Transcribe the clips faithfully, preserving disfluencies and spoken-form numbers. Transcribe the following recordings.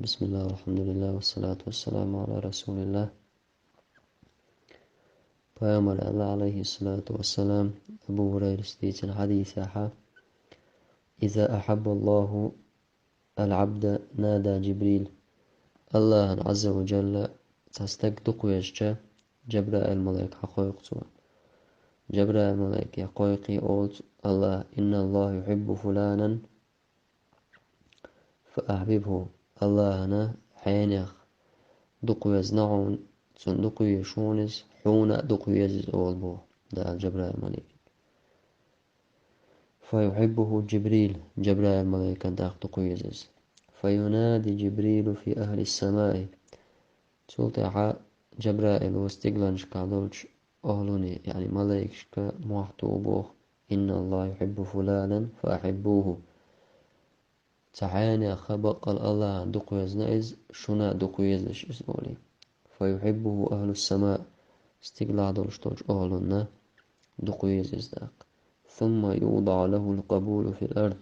بسم الله والحمد لله والصلاة والسلام على رسول الله. Пайхамар аьлла, عليه الصلاة والسلام, Абу Хурайрас дийцина хьадисехь: إذا أحب الله العبد نادى جبريل. АллахӀан, Ӏазза ва Джалла, цхьа стаг дукха везча, Джабраил-малайк хьакхойкху цо. Джабраил-малайке кхойкхий олу АллахӀа: إن الله يحب فلانا فأحببه. АллахӀана хьенех дукха везна хьуна, цунна дукха везаш ву иза, хьуна а дукха веза иза олу боху Дала Джабраил-малайкана. فيحبه جبريل, Джабраил-малайкана тӀаккха дукха веза иза. فينادي جبريل في أهل السماء. Цул тӀаьхьа Джабраил ву стигланашкахь долчу охӀлуне, яъни малайкашка мохь туху боху: إن الله يحب فلانا فأحبوه. Цхьа хьенех баккъал АллахӀана дукха везна иза, шуна а дукха везалаш иза олий. فيحبه أهل السماء, стиглахь долуш долчу охӀлунна дукха веза иза тӀаккха. ثم يوضع له القبول في الأرض.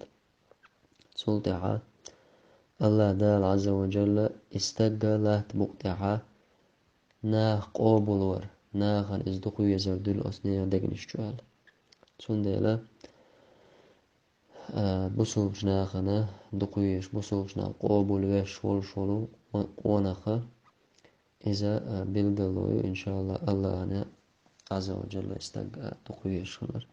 Цул тӀаьхьа АллахӀ Дала Ӏазза ва Джалла и стагга латта букъа тӀехьа наха къобалвар, нахана иза дукха везар дуьллу оцу нехан дегнаш чу аьлла. Цундела, а, бусулбачу нахана дукха везаш, бусулбачу наха къобалвеш волуш волу къо-, къонаха иза, а, билгало ю, иншааллахӀ, АллахӀана Ӏазза ва Джалла и стаг, а, дукха везаш хилар.